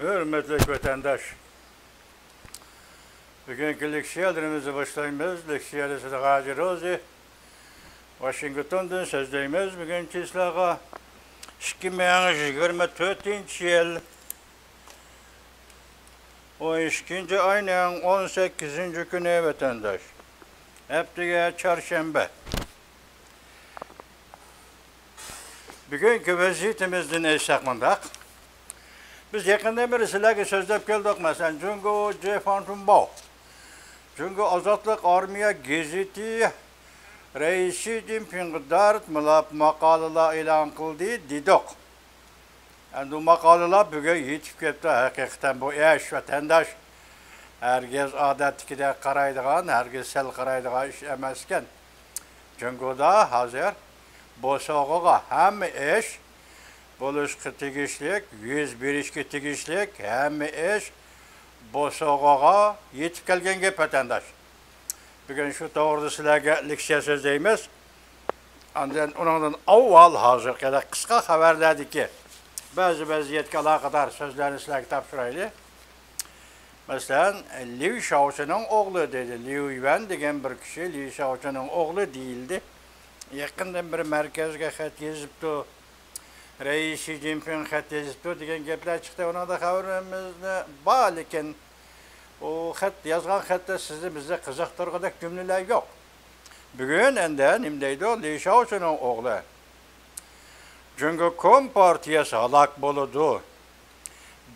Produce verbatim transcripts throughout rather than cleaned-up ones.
ھۆرمەتلىك ۋەتەنداش، بۈگۈنكى لېكسىيەلىرىمىزنى باشلايمىز. لېكسىيەدە سىدىق ھاجى روزى، ۋاشىنگتوندىن سۆزلەيمىز. بۈگۈن چىسلاغا ئىككى مىڭ يىگىرمە تۆتىنچى يىل، ئون ئىككىنچى ئاينىڭ ئون سەككىزىنچى كۈنى ۋەتەنداش. ھەپتىگە چارشەنبە. بۈگۈنكى ۋەزىيىتىمىزدىن ئېيتساق مۇنداق. بىز يېقىندىن بېرى سىلەرگە سۆزلەپ كەلدۇق، مەسىلەن، جۇڭگو جې فاڭتۇنباۋ، جۇڭگو ئازادلىق ئارمىيە گېزىتى رەئىسى شى جىنپىڭغا دائىر مۇلاپ ماقالىلار ئېلان قىلدى دېدۇق. ئەمدى بۇ ماقالىلار بۈگۈن يېتىپ كەپتۇ. ھەقىقەتەن بۇ ئىش، ۋەتەنداش، ھەرگىز ئادەتتىكىدەك قارايدىغان، ھەرگىز سەل قارايدىغان ئىش ئەمەسكەن. جۇڭگودا ھازىر بوسۇغىغا ھەممە ئىش بولۇشقا تېگىشلىك، يۈز بېرىشكە تېگىشلىك ھەممە ئىش بوسۇغىغا يېتىپ كەلگەن گەپ، ۋەتەنداش. بۈگۈن شۇ توغرىدا سىلەرگە لېكسىيە سۆزلەيمىز. ئاندىن ئۇنىڭدىن ئاۋۋال ھازىرقىدەك قىسقا خەۋەرلەردىكى بەزى ۋەزىيەتكە ئالاقىدار سۆزلەرنى سىلەرگە تاپشۇرايلى. مەسىلەن، ليۇ شياۋچىنىڭ ئوغلى دەيدۇ، ليۇ يۈەن دېگەن بىر كىشى ليۇ شياۋچىنىڭ ئوغلى دېيىلدى. يېقىندىن بىر مەركەزگە خەت يېزىپتۇ، رەئىس شى جىنپىڭ خەت يېزىپتۇ دېگەن گەپلەر چىقتى. ئۇنىڭدا خەۋىرىمىزنى بار، لېكىن ئۇ خەت، يازغان خەتتە سىزنى، بىزنى قىزىقتۇرغۇدەك جۈملىلەر يوق. بۈگۈن ئەندى نېمە دەيدۇ؟ لى شياۋچىنىڭ ئوغلى، جۇڭگو كومپارتىيەسى ھالاك بولىدۇ،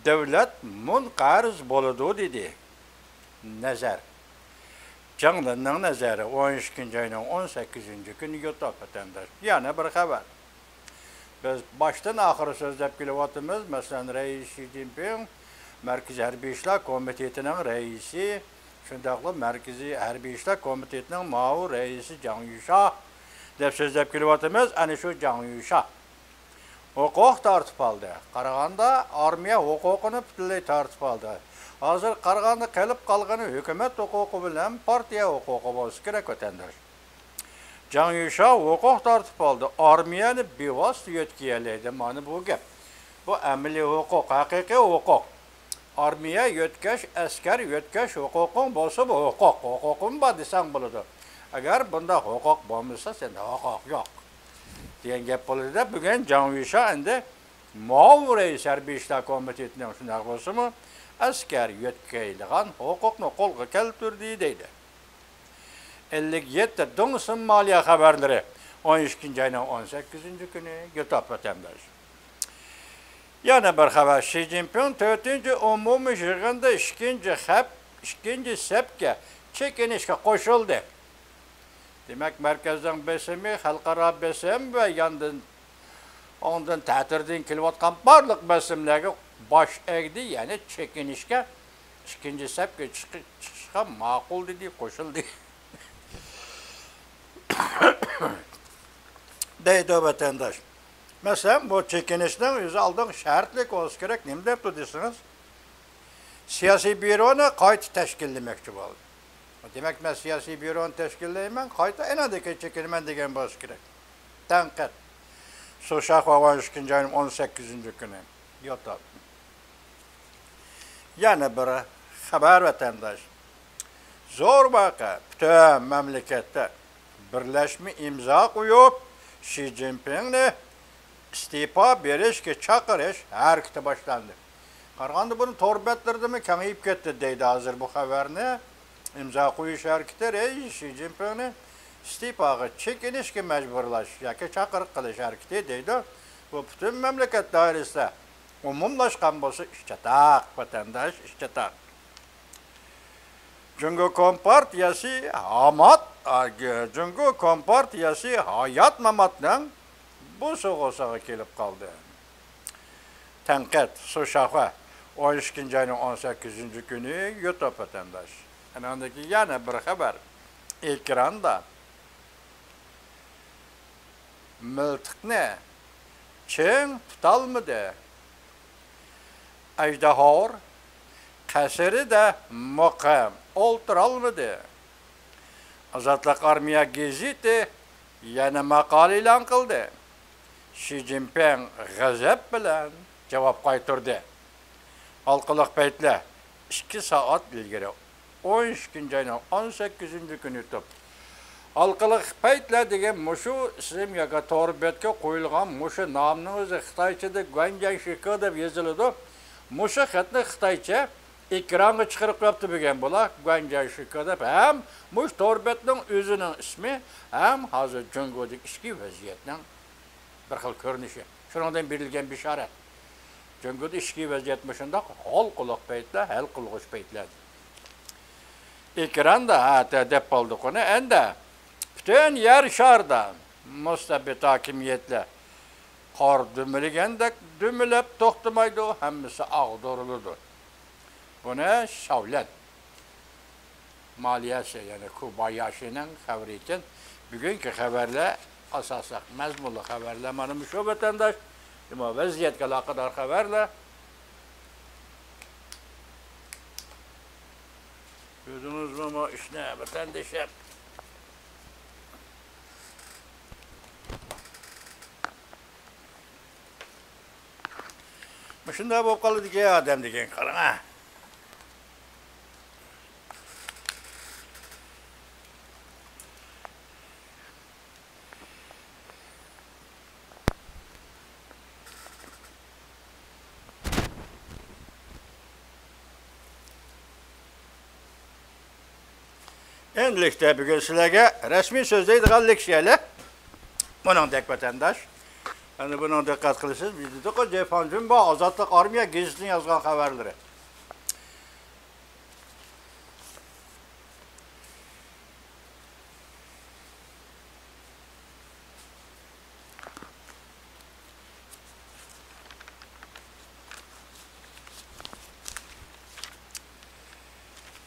دۆلەت مۇنقەرز بولىدۇ، دېدى. نەزەر. جاڭ لىننىڭ نەزەرى، ئون ئىككىنچى ئاينىڭ ئون سەككىزىنچى كۈنى يۇتۇپ، ۋەتەنداش. يەنە بىر خەۋەر. بىز باشتىن ئاخىر سۆزلەپ كېلىۋاتىمىز. مەسىلەن، رەئىس شى جىنپىڭ، مەركىزىي ھەربىي ئىشلار كومىتېتىنىڭ رەئىسى، شۇنداقلا مەركىزىي ھەربىي ئىشلار كومىتېتىنىڭ مۇئاۋىن رەئىسى جاڭ يۈشا دەپ سۆزلەپ كېلىۋاتىمىز. ئەنە شۇ جاڭ يۈشا ھوقۇق تارتىپ ئالدى. قارىغاندا، ئارمىيە ھوقۇقىنى پۈتۈنلەي تارتىپ ئالدى. ھازىر قارىغاندا، قېلىپ قالغىنى ھۆكۈمەت ھوقۇقى بىلەن پارتىيە ھوقۇقى بولسا كېرەك، ۋەتەنداش. جاڭ يۈشا ھوقۇق تارتىپ ئالدى، ئارمىيەنى بىۋاسىتە يۆتكىيەلەيدۇ. مانا بۇ گەپ. بۇ ئەمەلىي ھوقۇق، ھەقىقىي ھوقۇق. ئارمىيە يۆتكەش، ئەسكەر يۆتكەش ھوقۇقۇڭ بولسا، بۇ ھوقۇق، ھوقۇقۇم بار دېسەڭ بولىدۇ. ئەگەر بۇنداق ھوقۇق بولمىسا، سەندە ھوقۇق يوق دېگەن گەپ بولىدۇ دەپ، بۈگۈن جاڭ يۈشا ئەندى مۇئاۋىن رەئىس ھەربىي ئىشلار كومىتېتىنىڭ، شۇنداق بولسىمۇ، ئەسكەر يۆتكەيدىغان ھوقۇقنى قولغا كەلتۈردى دەيدۇ. ئەللىك يەتتە دۇڭسىن مالىيە خەۋەرلىرى، ئون ئىككىنچى ئاينىڭ ئون سەككىزىنچى كۈنى يۇتۇپ، ۋەتەنداش. يەنە بىر خەۋەر، شى جىنپىڭ تۆتىنچى ئومۇمىي يىغىندا ئىككىنچى خەپ-، ئىككىنچى سەپكە چېكىنىشكە قوشۇلدى. دېمەك، مەركەزنىڭ بېسىمى، خەلقئارا بېسىم ۋە ياندىن ئاندىن تەتۈردىن كېلىۋاتقان بارلىق بېسىملەرگە باش ئەگدى، يەنى چېكىنىشكە، ئىككىنچى سەپكە چىقى-، چىقىشقا ماقۇل دېدى، قوشۇلدى. دەيدۇ ۋەتەنداش. مەسىلەن، بۇ چېكىنىشنىڭ ئۆزى ئالدىنقى شەرتلىك بولسا كېرەك، نېمە دەپتۇ دېسىڭىز، سىياسىي بيۇرونى قايتا تەشكىللىمەكچى بولدى. دېمەك، مەن سىياسىي بيۇرونى تەشكىللەيمەن، قايتا ئېنىڭدىن كېيىن چېكىنىمەن دېگەن بولسا كېرەك. تەنقىد. سۇشاخۇا ئون ئىككىنچى ئاينىڭ ئون سەككىزىنچى كۈنى. يوتاپ. يەنە بىر خەۋەر، ۋەتەنداش. زور ۋەقە، پۈتۈن مەملىكەتتە بىرلەشمە ئىمزا قويۇپ، شى جىنپىڭنى ئىستېپا بېرىشكە چاقىرىش ھەرىكىتى باشلاندى. قارىغاندا، بۇنى تور بەتلىرىدىمۇ كېڭىيىپ كەتتى دەيدۇ ھازىر بۇ خەۋەرنى. ئىمزا قويۇش ھەرىكىتى رەئىس شى جىنپىڭنى ئىستېپاغا چېكىنىشكە مەجبۇرلاش ياكى چاقىرىق قىلىش ھەرىكىتى دەيدۇ. بۇ پۈتۈن مەملىكەت دائىرىسىدە ئومۇملاشقان بولسا، ئىش چاتاق، ۋەتەنداش، ئىش چاتاق. جۇڭگو كومپارتىيەسى ھامات، ئا، جۇڭگو كومپارتىيەسى ھايات-ماماتنىڭ بوسۇغىسىغا كېلىپ قالدى. تەنقىد، سۇشاخۇا، ئون ئىككىنچى ئاينىڭ ئون سەككىزىنچى كۈنى يۇتۇپ، ۋەتەنداش. ئانىڭدىن كېيىن يەنە بىر خەۋەر. ئېكراندا مىلتىقنى چىڭ تۇتالمىدى. ئەجدىھار قەسرىدە مۇقىم ئولتۇرالمىدى. ئازادلىق ئارمىيە گېزىتى يەنە ماقالە ئېلان قىلدى. شى جىنپىڭ غەزەپ بىلەن جاۋاب قايتۇردى. ھالقىلىق پەيتلەر ئىككى سائەت ئىلگىرى، ئون ئىككىنچى ئاينىڭ ئون سەككىزىنچى كۈنى تۇرۇپ، ھالقىلىق پەيتلەر دېگەن مۇشۇ ئىسىم ياكى تور بەتكە قويۇلغان مۇشۇ نامنىڭ ئۆزى خىتايچىدا گۇەنجيەن شىكې دەپ يېزىلىدۇ. مۇشۇ خەتنى خىتايچە ئېكرانغا چىقىرىپ قويۇپتۇ بۈگۈن بۇلار، گۇەنجيەن شىكې دەپ، ھەم مۇشۇ تور بەتنىڭ ئۆزىنىڭ ئىسمى، ھەم ھازىر جۇڭگودىكى ئىچكى ۋەزىيەتنىڭ بىر خىل كۆرۈنۈشى. شۇنىڭدىن بېرىلگەن بېشارەت. جۇڭگودا ئىچكى ۋەزىيەت مۇشۇنداق ھالقىلىق پەيتلەر، ھەل قىلغۇچ پەيتلەر. ئېكراندا ھەتە دەپ قالدۇق ئۇنى. ئەندە پۈتۈن يەر شارىدا مۇستەبىت ھاكىمىيەتلەر قار دۈمۈلىگەندەك دۈمۈلەپ توختىمايدۇ، ھەممىسى ئاغدۇرۇلىدۇ. بۇنى شاۋلەن مالىيەسى، يەنى كۇباياشىنىڭ خەۋىرى ئىكەن. بۈگۈنكى خەۋەرلەر، ئاساسلىق مەزمۇنلۇق خەۋەرلەر مانا مۇشۇ، ۋەتەنداش. دېمەك، ۋەزىيەتكە ئالاقىدار خەۋەرلەر. كۆردىڭىزمۇ بۇ ئىشنى، ۋەتەندىشىم؟ مۇشۇنداق بولۇپ قالىدىكەن ئادەم دېگەن، قاراڭا. ئەمدىلىكتە بۈگۈن سىلەرگە رەسمىي سۆزلەيدىغان لېكسىيەلەر. بۇنىڭدەك ۋەتەنداش. ئەمدى بۇنىڭ دىققەت قىلىسىز، بىز دېدۇق، جېفاڭ جۈنبا ئازادلىق ئارمىيە گېزىتىنىڭ يازغان خەۋەرلىرى.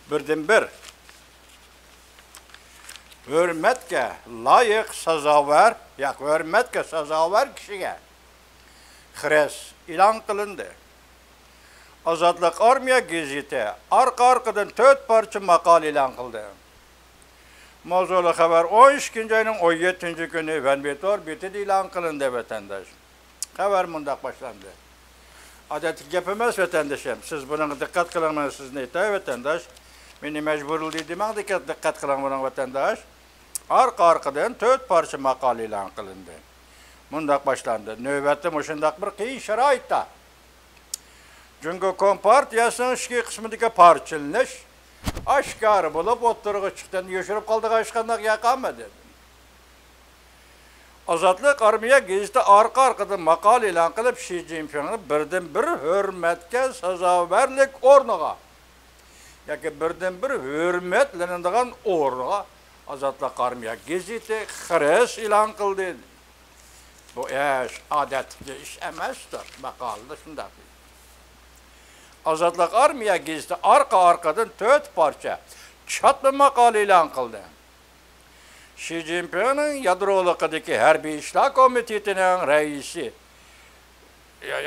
بىردىنبىر، ھۆرمەتكە لايىق، سازاۋەر، ياق، ھۆرمەتكە سازاۋەر كىشىگە خىرىس ئېلان قىلىندى. ئازادلىق ئارمىيە گېزىتى ئارقا-ئارقىدىن تۆت پارچە ماقالە ئېلان قىلدى. ماۋزۇلۇق خەۋەر ئون ئىككىنچى ئاينىڭ ئون يەتتىنچى كۈنى ۋەنبىتور بېتىدە ئېلان قىلىندى، ۋەتەنداش. خەۋەر مۇنداق باشلاندى. ئادەتتىكى گەپ ئەمەس، ۋەتەندىشىم. سىز بۇنىڭغا دىققەت قىلىڭ، مەن سىزنى ئېيتاي، ۋەتەنداش. مېنى مەجبۇرلىدى دېمەڭ، دىققەت، دىققەت قىلىڭ بۇنىڭغا، ۋەتەنداش. ئارقا-ئارقىدىن تۆت پارچە ماقالە ئېلان قىلىندى. مۇنداق باشلاندى. نۆۋەتتە مۇشۇنداق بىر قىيىن شارائىتتا جۇڭگو كومپارتىيەسىنىڭ ئىچكى قىسمىدىكى پارچىلىنىش ئاشكارا بولۇپ ئوتتۇرىغا چىقتى، يوشۇرۇپ قالىدىغان ھېچقانداق يەر قالمىدى. ئازادلىق ئارمىيە گېزىتى ئارقا-ئارقىدىن ماقالە ئېلان قىلىپ، شى جىنپىڭنى بىردىنبىر ھۆرمەتكە سازاۋەرلىك ئورنىغا ياكى بىردىنبىر ھۆرمەتلىنىدىغان ئورنىغا ئازادلىق ئارمىيە گېزىتى خىرىس ئېلان قىلدى. بۇ ئىش ئادەتتىكى ئىش ئەمەستۇر، ماقالىدا شۇنداق دېدى. ئازادلىق ئارمىيە گېزىتى ئارقا-ئارقىدىن تۆت پارچە چاتما ماقالە ئېلان قىلدى. شى جىنپىڭنىڭ يادرولۇقىدىكى ھەربىي ئىشلار كومىتېتىنىڭ رەئىسى،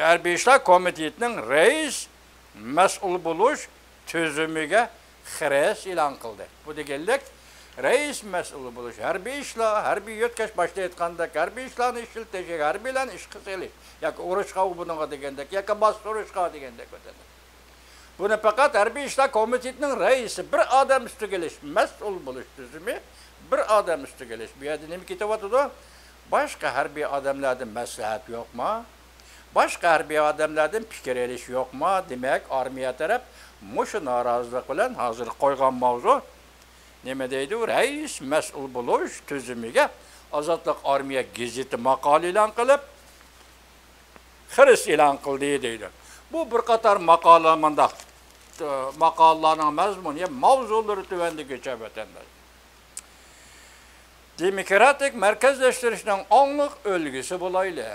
ھەربىي ئىشلار كومىتېتىنىڭ رەئىس مەسئۇل بولۇش تۈزۈمىگە خىرىس ئېلان قىلدى. بۇ دېگەنلىك، رەئىس مەسئۇل بولۇش، ھەربىي ئىشلار، ھەربىي يۆتكەش، باشتا ئېيتقاندەك، ھەربىي ئىشلارنى ئىشلىتىش، ھەربىيلەرنى ئىشقا سېلىش ياكى ئۇرۇشقا، ئۇ بۇنىڭغا دېگەندەك، ياكى باستۇرۇشقا دېگەندەك ئۆتىدۇ. بۇنى پەقەت ھەربىي ئىشلار كومىتېتىنىڭ رەئىسى، بىر ئادەم ئۈستىگە ئېلىش، مەسئۇل بولۇش تۈزۈمى، بىر ئادەم ئۈستىگە ئېلىش. بۇ يەردە نېمە كېتىۋاتىدۇ؟ باشقا ھەربىي ئادەملەردىن مەسلىھەت يوقما؟ باشقا ھەربىي ئادەملەردىن پىكىر ئېلىش يوقما؟ دېمەك، ئارمىيە تەرەپ مۇشۇ نارازىلىق بىلەن ھازىر قويغان ماۋزۇ نېمە دەيدۇ؟ رەئىس مەسئۇل بولۇش تۈزۈمىگە ئازادلىق ئارمىيە گېزىتى ماقالە ئېلان قىلىپ، خىرىس ئېلان قىلدى دەيدۇ. بۇ بىر قاتار ماقالە مۇنداق، ئە، ماقالىلارنىڭ مەزمۇنى، ماۋزۇلىرى تۆۋەندىكىچە، ۋەتەنداش. دېموكراتىك مەركەزلەشتۈرۈشنىڭ ئاڭلىق ئۈلگىسى بولايلى.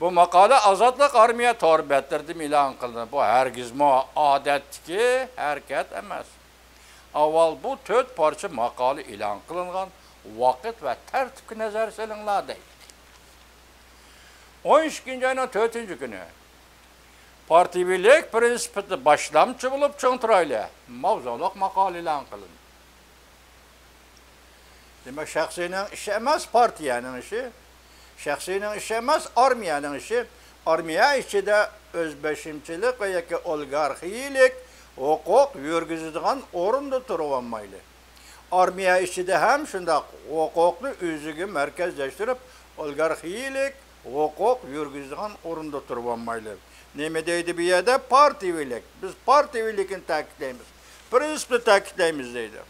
بۇ ماقالە ئازادلىق ئارمىيە تور بەتلىرىدىمۇ ئېلان قىلىندى. بۇ ھەرگىزمۇ ئادەتتىكى ھەرىكەت ئەمەس. ئاۋۋال بۇ تۆت پارچە ماقالە ئېلان قىلىنغان ۋاقىت ۋە تەرتىپكە نەزەر سېلىڭلار دەيدۇ. ئون ئىككىنچى ئاينىڭ تۆتىنچى كۈنى پارتىيىۋىلىك پىرىنسىپىدا باشلامچى بولۇپ چىڭ تۇرايلى ماۋزۇلۇق ماقالە ئېلان قىلىندى. دېمەك، شەخسىينىڭ ئىشى ئەمەس، پارتىيەنىڭ ئىشى. شەخسىينىڭ ئىشى ئەمەس، ئارمىيەنىڭ ئىشى. ئارمىيە ئىچىدە ئۆزبېشىمچىلىق ۋە ياكى ئولىگارخىيىلىك ھوقۇق يۈرگۈزىدىغان ئورۇندا تۇرۇۋالمايلى. ئارمىيە ئىچىدە ھەم شۇنداق ھوقۇقنى ئۆزىگە مەركەزلەشتۈرۈپ، ئولىگارخىيىلىك ھوقۇق يۈرگۈزىدىغان ئورۇندا تۇرۇۋالمايلى. نېمە دەيدۇ بۇ يەردە؟ پارتىيىۋىلىك. بىز پارتىيىۋىلىكنى تەكىتلەيمىز. پرىنسىپنى تەكىتلەيمىز دەيدۇ.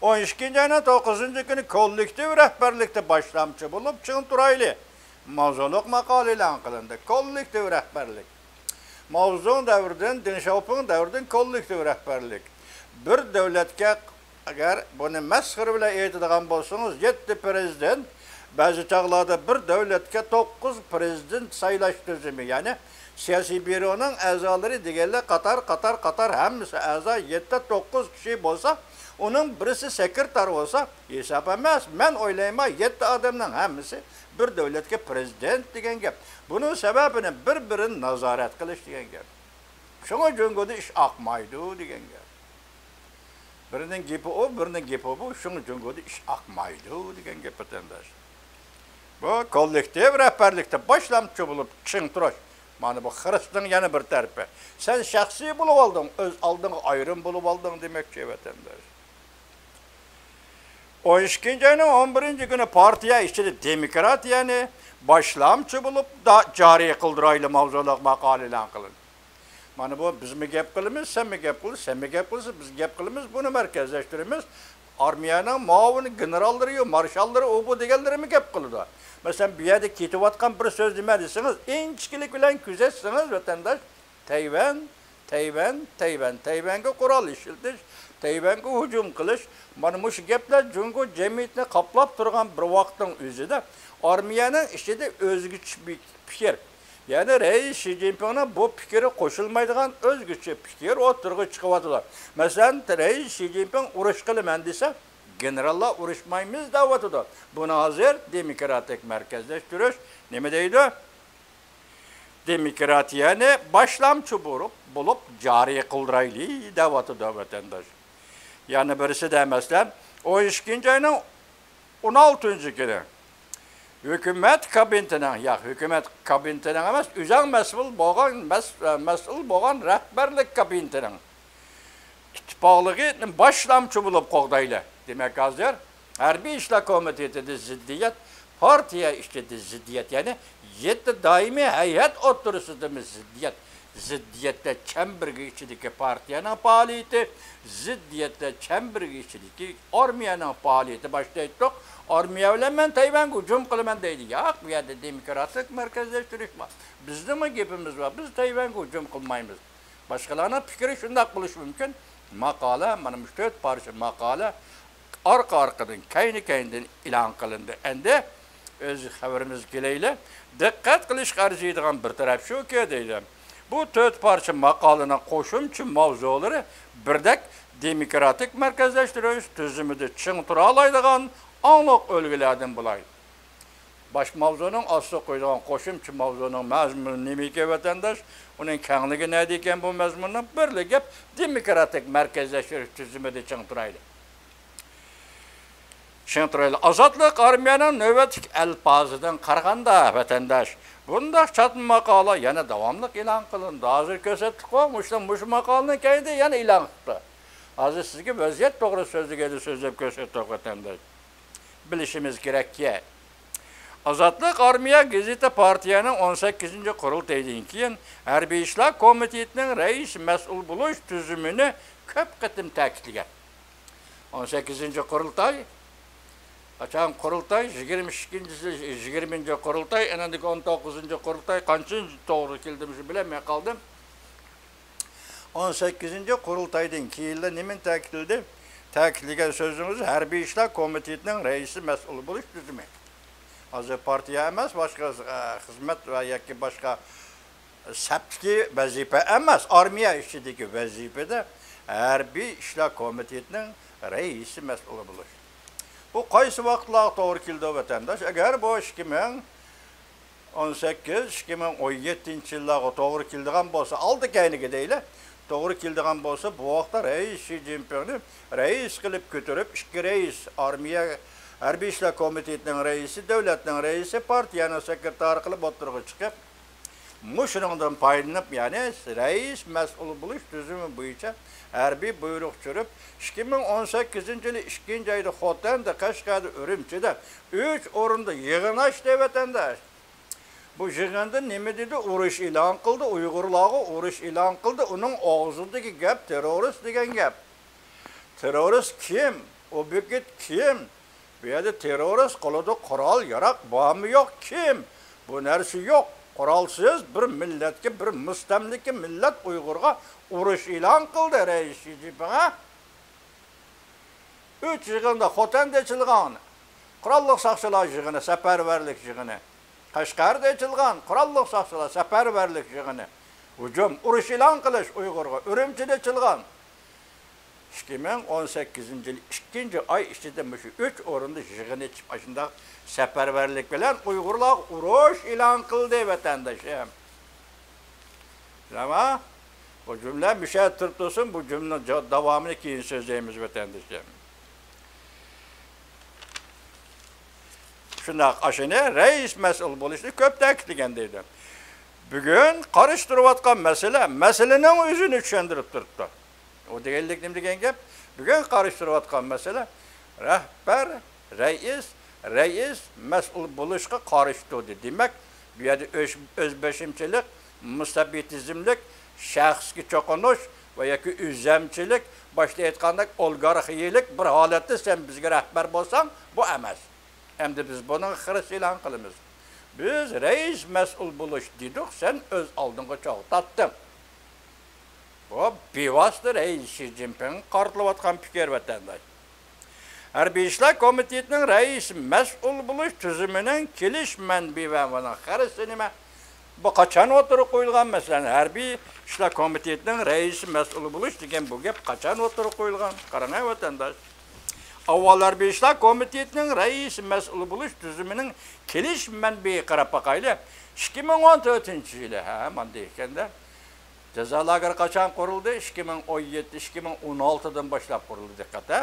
ئون ئىككىنچى ئاينىڭ توققۇزىنچى كۈنى كوللېكتىۋ رەھبەرلىكتە باشلامچى بولۇپ چىڭ تۇرايلى ماۋزۇلۇق ماقالە ئېلان قىلىندى. كوللېكتىۋ رەھبەرلىك. ماۋزېدۇڭ دەۋرىدىن، دېڭ شياۋپىڭ دەۋرىدىن كوللېكتىۋ رەھبەرلىك. بىر دۆلەتكە، ئەگەر بۇنى مەسخىرە بىلەن ئېيتىدىغان بولسىڭىز، يەتتە پىرېزىدېنت، بەزى چاغلاردا بىر دۆلەتكە توققۇز پىرېزىدېنت سايلاش تۈزۈمى، يەنى سىياسىي بيۇرونىڭ ئەزالىرى دېگەنلەر قاتار، قاتار، قاتار ھەممىسى ئەزا يەتتە، توققۇز كىشى بولسا، ئۇنىڭ بىرسى سېكرېتار بولسا، ھېساب ئەمەس. مەن ئويلايمەن، يەتتە ئادەمنىڭ ھەممىسى بىر دۆلەتكە پىرېزىدېنت دېگەن گەپ. بۇنىڭ سەۋەبىنى بىر-بىرىنى نازارەت قىلىش دېگەن گەپ. شۇڭا جۇڭگودا ئىش ئاقمايدۇ دېگەن گەپ. بىرىنىڭ گېپى ئۇ، بىرىنىڭ گېپى بۇ، شۇڭا جۇڭگودا ئىش ئاقمايدۇ دېگەن گەپ، ۋەتەنداش. بۇ كوللېكتىپ رەھبەرلىكتە باشلامچى بولۇپ چىڭ تۇرۇش. مانا بۇ خىرىسنىڭ يەنە بىر تەرىپى. سەن شەخسىي بولۇۋالدىڭ، ئۆز ئالدىڭغا ئايرىم بولۇۋالدىڭ دېمەكچى، ۋەتەنداش. ئون ئىككىنچى ئاينىڭ ئون بىرىنچى كۈنى پارتىيە ئىچىدە دېموكراتىيەنى باشلامچى بولۇپ دا-، جارى قىلدۇرايلى ماۋزۇلۇق ماقالە ئېلان قىلىندى. مانا بۇ بىزمۇ گەپ قىلىمىز، سەنمۇ گەپ قىل، سەنمۇ گەپ قىلسا، بىز گەپ قىلىمىز، بۇنى مەركەزلەشتۈرىمىز. ئارمىيەنىڭ مۇئاۋىن گېنېراللىرى-يۇ، مارشاللىرى ئۇ بۇ دېگەنلىرىمۇ گەپ قىلىدۇ. مەسىلەن، بۇ يەردە كېتىۋاتقان بىر سۆز نېمە دېسىڭىز، ئىنچىكىلىك بىلەن كۆزەتسىڭىز، ۋەتەنداش، تەيۋەن، تەيۋەن، تەيۋەن، تەيۋەنگە قورال ئىشلىتىش، تەيۋەنگە ھۇجۇم قىلىش، مانا مۇشۇ گەپلەر جۇڭگو جەمئىيىتىنى قاپلاپ تۇرغان بىر ۋاقىتنىڭ ئۆزىدە ئارمىيەنىڭ ئىچىدە ئۆزگىچە بىر پىكىر، يەنى رەئىس شى جىنپىڭنىڭ بۇ پىكرى قوشۇلمايدىغان ئۆزگىچە پىكىر ئوتتۇرىغا چىقىۋاتىدۇ. مەسىلەن، رەئىس شى جىنپىڭ ئۇرۇش قىلىمەن دېسە، گېنېراللار ئۇرۇشمايمىز دەۋاتىدۇ. بۇنى ھازىر دېموكراتىك مەركەزلەشتۈرۈش نېمە دەيدۇ؟ دېموكراتىيەنى باشلامچى بولۇپ، بولۇپ جارى قىلدۇرايلى دەۋاتىدۇ ۋەتەنداش. يەنە بىرسىدە، مەسىلەن، ئون ئىككىنچى ئاينىڭ ئون ئالتىنچى كۈنى ھۆكۈمەت كابىنېتىنىڭ، ياق، ھۆكۈمەت كابىنېتىنىڭ ئەمەس، ئۆزەڭ مەسئۇل بولغان، مەس-، مەسئۇل بولغان رەھبەرلىك كابىنېتىنىڭ ئىتتىپاقلىقى باشلامچى بولۇپ قوغدايلى. دېمەك، ھازىر ھەربىي ئىشلار كومىتېتىدا زىددىيەت، پارتىيە ئىچىدە زىددىيەت، يەنى يەتتە دائىمىي ھەيئەت ئوتتۇرىسىدىمۇ زىددىيەت. زىددىيەتلەر چەمبىرىكى ئىچىدىكى پارتىيەنىڭ پائالىيىتى، زىددىيەتلەر چەمبىرىكى ئىچىدىكى ئارمىيەنىڭ پائالىيىتى. باشتا ئېيتتۇق، ئارمىيە بىلەن مەن تەيۋەنگە ھۇجۇم قىلىمەن دەيدۇ. ياق، بۇ يەردە دېموكراتىك مەركەزلەشتۈرۈش بار. بىزنىڭمۇ گېپىمىز بار، بىز تەيۋەنگە ھۇجۇم قىلمايمىز. باشقىلارنىڭ پىكرى شۇنداق بولۇشى مۇمكىن. ماقالە، مانا مۇشۇ تۆت پارچە ماقالە ئارقا-ئارقىدىن، كەينى-كەينىدىن ئېلان قىلىندى. ئەمدى ئۆز خەۋىرىمىزگە كېلەيلى. دىققەت قىلىشقا ئەرزىيدىغان بىر تەرەپ شۇكى، دەيدۇ، بۇ تۆت پارچە ماقالىنىڭ قوشۇمچە ماۋزۇلىرى بىردەك دېموكراتىك مەركەزلەشتۈرۈش تۈزۈمىدە چىڭ تۇرالايدىغان ئاڭلىق ئۈلگىلەردىن بولايلى. باش ماۋزۇنىڭ ئاستىغا قويىدىغان قوشۇمچە ماۋزۇنىڭ مەزمۇنى نېمىكەن، ۋەتەنداش؟ ئۇنىڭ كەڭلىكى نەدە ئىكەن بۇ مەزمۇننىڭ؟ بىرلا گەپ، دېموكراتىك مەركەزلەشتۈرۈش تۈزۈمىدە چىڭ تۇرايلى. چىڭ تۇرايلى. ئازادلىق ئارمىيەنىڭ نۆۋەتلىك ئەلپازىدىن قارىغاندا، ۋەتەنداش، بۇنداق چاتما ماقالە يەنە داۋاملىق ئېلان قىلىنىدۇ. ھازىر كۆرسەتتۇققۇ، مۇشۇ، مۇشۇ ماقالىنىڭ كەينىدە يەنە ئېلان قىپتۇ. ھازىر سىزگە ۋەزىيەت توغرا سۆزلىگەندە سۆزلەپ كۆرسەتتۇق، ۋەتەنداش. بىلىشىمىز كېرەككى، ئازادلىق ئارمىيە گېزىتى پارتىيەنىڭ ئون سەككىزىنچى قۇرۇلتىيىدىن كېيىن ھەربىي ئىشلار كومىتېتىنىڭ رەئىسى مەسئۇل بولۇش تۈزۈمىنى كۆپ قېتىم تەكىتلىگەن. ئون سەككىزىنچى قۇرۇلتاي، قاچان قۇرۇلتاي؟ يىگىرمە ئىككىنچى، يىگىرمىنچى قۇرۇلتاي، ئېنىڭدىكى ئون توققۇزىنچى قۇرۇلتاي قانچىنچى توغرا كېلدى، مۇشۇ بىلەلمەي قالدىم. ئون سەككىزىنچى قۇرۇلتايدىن كېيىنلا نېمىنى تەكىتلىدى؟ تەكىتلىگەن سۆزىڭىز ھەربىي ئىشلار كومىتېتىنىڭ رەئىسى مەسئۇل بولۇش تۈزۈمى. ھازىر پارتىيە ئەمەس، باشقا، ئە، خىزمەت ۋە ياكى باشقا سەپتىكى ۋەزىپە ئەمەس، ئارمىيە ئىچىدىكى ۋەزىپىدە ھەربىي ئىشلار كومىتېتىنىڭ رەئىسى مەسئۇلى بولۇش. بۇ قايسى ۋاقىتلارغا توغرا كېلىدۇ، ۋەتەنداش؟ ئەگەر بۇ ئىككى مىڭ ئون سەككىز، ئىككى مىڭ ئون يەتتىنچى يىللارغا توغرا كېلىدىغان بولسا، ئالدى كەينىگە دەيلى، توغرا كېلىدىغان بولسا، بۇ ۋاقىتتا رەئىس شى جىنپىڭنى رەئىس قىلىپ كۆتۈرۈپ، ئىككى رەئىس، ئارمىيە ھەربىي ئىشلار كومىتېتىنىڭ رەئىسى، دۆلەتنىڭ رەئىسى، پارتىيەنىڭ سېكرېتارى قىلىپ ئوتتۇرىغا چىقىپ، مۇشۇنىڭدىن پايدىلىنىپ، يەنى رەئىس مەسئۇل بولۇش تۈزۈمى بويىچە ھەربىي بۇيرۇق چۈشۈرۈپ، ئىككى مىڭ ئون سەككىزىنچى يىلى ئىككىنچى ئايدا خوتەندە، قەشقەردە، ئۈرۈمچىدە ئۈچ ئورۇندا يىغىن ئاچتى، ۋەتەنداش. بۇ يىغىندا نېمە دېدى؟ ئۇرۇش ئېلان قىلدى، ئۇيغۇرلارغا ئۇرۇش ئېلان قىلدى. ئۇنىڭ ئاغزىدىكى گەپ تېررورىست دېگەن گەپ. تېررورىست كىم؟ ئوبيېكت كىم؟ بۇ يەردە تېررورىست قولىدا قورال ياراق بارمۇ يوق؟ كىم؟ بۇ نەرسە يوق. قورالسىز بىر مىللەتكە، بىر مۇستەملىكە مىللەت ئۇيغۇرغا ئۇرۇش ئېلان قىلدى رەئىس شى جىنپىڭ، ھە؟ ئۈچ يىغىندا خوتەندە ئېچىلغان قوراللىق ساقچىلار يىغىنى، سەپەرۋەرلىك يىغىنى، قەشقەردە ئېچىلغان قوراللىق ساقچىلار سەپەرۋەرلىك يىغىنى، ھۇجۇم، ئۇرۇش ئېلان قىلىش ئۇيغۇرغا ئۈرۈمچىدە ئېچىلغان. ئىككى مىڭ ئون سەككىزىنچى يىل ئىككىنچى ئاي ئىچىدە مۇشۇ ئۈچ ئورۇندا يىغىن ئېچىپ، ئاشۇنداق سەپەرۋەرلىك بىلەن ئۇيغۇرلارغا ئۇرۇش ئېلان قىلدى، ۋەتەندىشىم. بىلەمە؟ بۇ جۈملە مۇشۇ يەردە تۇرۇپ تۇرسۇن، بۇ جۈملىنىڭ جا-، داۋامىنى كېيىن سۆزلەيمىز، ۋەتەندىشىم. شۇنداق، ئاشۇنى رەئىس مەسئۇل بولۇشنى كۆپ تەكىتلىگەن دەيدۇ. بۈگۈن قارشى تۇرۇۋاتقان مەسىلە، مەسىلىنىڭ ئۆزىنى چۈشەندۈرۈپ تۇرۇپتۇ. ئۇ دېگەنلىك نېمە دېگەن گەپ؟ بۈگۈن قارشى تۇرۇۋاتقان مەسىلە، رەھبەر، رەئىس، رەئىس مەسئۇل بولۇشقا قارشى تۇردى. دېمەك، بۇ يەردە ئۆز-، ئۆزبېشىمچىلىق، مۇستەبىتىزملىك، شەخسكە چوقۇنۇش ۋە ياكى ئۆزەمچىلىك، باشتا ئېيتقاندەك ئولىگارخىيىلىك بىر ھالەتتە سەن بىزگە رەھبەر بولساڭ، بۇ ئەمەس. ئەمدى بىز بۇنىڭغا خىرىس ئېلان قىلىمىز. بىز رەئىس مەسئۇل بولۇش دېدۇق، سەن ئۆز ئالدىڭغا چوغ تارتتىڭ. بۇ بىۋاسىتە رەئىس شى جىنپىڭغا قارىتىلىۋاتقان پىكىر، ۋەتەنداش. ھەربىي ئىشلار كومىتېتىنىڭ رەئىسى مەسئۇل بولۇش تۈزۈمىنىڭ كېلىش مەنبىيى ۋە بۇنىڭ خىرىسى نېمە؟ بۇ قاچان ئوتتۇرىغا قويۇلغان؟ مەسىلەن، ھەربىي ئىشلار كومىتېتىنىڭ رەئىسى مەسئۇل بولۇش دېگەن بۇ گەپ قاچان ئوتتۇرىغا قويۇلغان؟ قاراڭە، ۋەتەنداش. ئاۋۋال ھەربىي ئىشلار كومىتېتىنىڭ رەئىسى مەسئۇل بولۇش تۈزۈمىنىڭ كېلىش مەنبىيىگە قاراپ باقايلى. ئىككى مىڭ ئون تۆتىنچى يىلى، ھە، مانداق ئىكەندە. جازا لاگېرى قاچان قۇرۇلدى؟ ئىككى مىڭ ئون يەتتە، ئىككى مىڭ ئون ئالتىدىن باشلاپ قۇرۇلدى، دىققەت، ھە.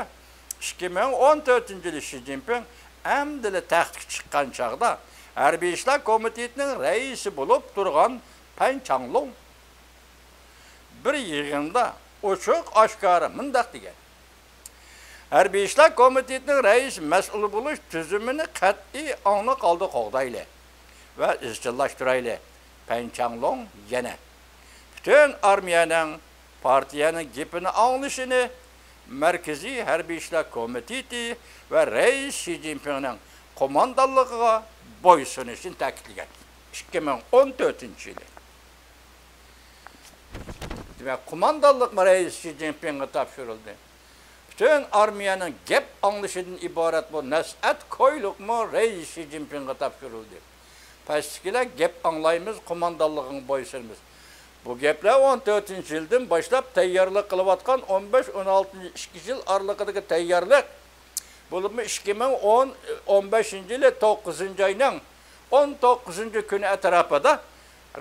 ئىككى مىڭ ئون تۆتىنچى يىلى شى جىنپىڭ ئەمدىلا تەختكە چىققان چاغدا ھەربىي ئىشلار كومىتېتىنىڭ رەئىسى بولۇپ تۇرغان پەن چاڭلۇڭ بىر يىغىندا ئوچۇق ئاشكارا مۇنداق دېگەن: ھەربىي ئىشلار كومىتېتىنىڭ رەئىسى مەسئۇل بولۇش تۈزۈمىنى قەتئىي ئاڭلىق ھالدا قوغدايلى ۋە ئىزچىللاشتۇرايلى. پەن چاڭلۇڭ يەنە پۈتۈن ئارمىيەنىڭ، پارتىيەنىڭ گېپىنى ئاڭلىشىنى، مەركىزىي ھەربىي ئىشلار كومىتېتى ۋە رەئىس شى جىنپىڭنىڭ قوماندانلىقىغا بويسۇنۇشىنى تەكىتلىگەن. ئىككى مىڭ ئون تۆتىنچى يىلى. دېمەك، قوماندانلىقمۇ رەئىس شى جىنپىڭغا تاپشۇرۇلدى. پۈتۈن ئارمىيەنىڭ گەپ ئاڭلىشىدىن ئىبارەت بۇ نەسئەت كويلۇقمۇ رەئىس شى جىنپىڭغا تاپشۇرۇلدى. پەستىكىلەر گەپ ئاڭلايمىز، قوماندانلىقىڭغا بويسۇنىمىز. بۇ گەپلەر ئون تۆتىنچى يىلدىن باشلاپ تەييارلىق قىلىۋاتقان ئون بەش، ئون ئالتىنچى، ئىككى يىل ئارىلىقىدىكى تەييارلىق، بولۇپمۇ ئىككى مىڭ ئون، ئون بەشىنچى يىلى توققۇزىنچى ئاينىڭ ئون توققۇزىنچى كۈنى ئەتراپىدا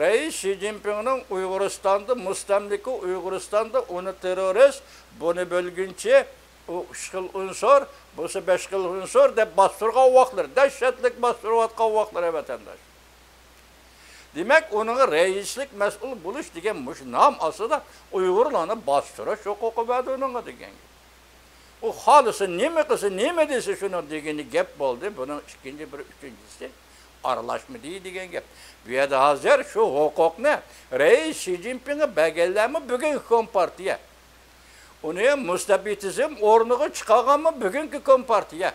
رەئىس شى جىنپىڭنىڭ ئۇيغۇرىستاندا مۇستەملىكە، ئۇيغۇرىستاندا ئۇنى تېررورىست، بۇنى بۆلگۈنچى، ئۇ ئۈچ خىل ئۇنسۇر، بۇسى بەش خىل ئۇنسۇر دەپ باستۇرغان ۋاقىتلىرى، دەھشەتلىك باستۇرۇۋاتقان ۋاقىتلىرى، ۋەتەنداش. دېمەك، ئۇنىڭغا رەئىسلىك مەسئۇل بولۇش دېگەن مۇشۇ نام ئاستىدا ئۇيغۇرلارنى باستۇرۇش ھوقۇقى بەردى ئۇنىڭغا دېگەن گەپ. ئۇ خالىسا نېمە قىلسا، نېمە دېسە شۇنى دېگىنى گەپ بولدى. بۇنىڭ ئىككىنچى بىر، ئۈچىنچىسى ئارىلاشمىدى دېگەن گەپ. بۇ يەردە ھازىر شۇ ھوقۇقنى رەئىس شى جىنپىڭغا بەرگەنلەرمۇ بۈگۈنكى كومپارتىيە. ئۇنى مۇستەبىتىزم ئورنىغا چىقارغانمۇ بۈگۈنكى كومپارتىيە.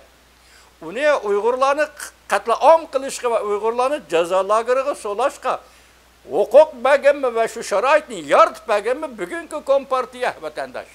ئۇنى ئۇيغۇرلارنى قەتلىئام قىلىشقا ۋە ئۇيغۇرلارنى جازا لاگېرىغا سولاشقا ھوقۇق بەرگەنمۇ ۋە شۇ شارائىتنى يارىتىپ بەرگەنمۇ بۈگۈنكى كومپارتىيە، ۋەتەنداش.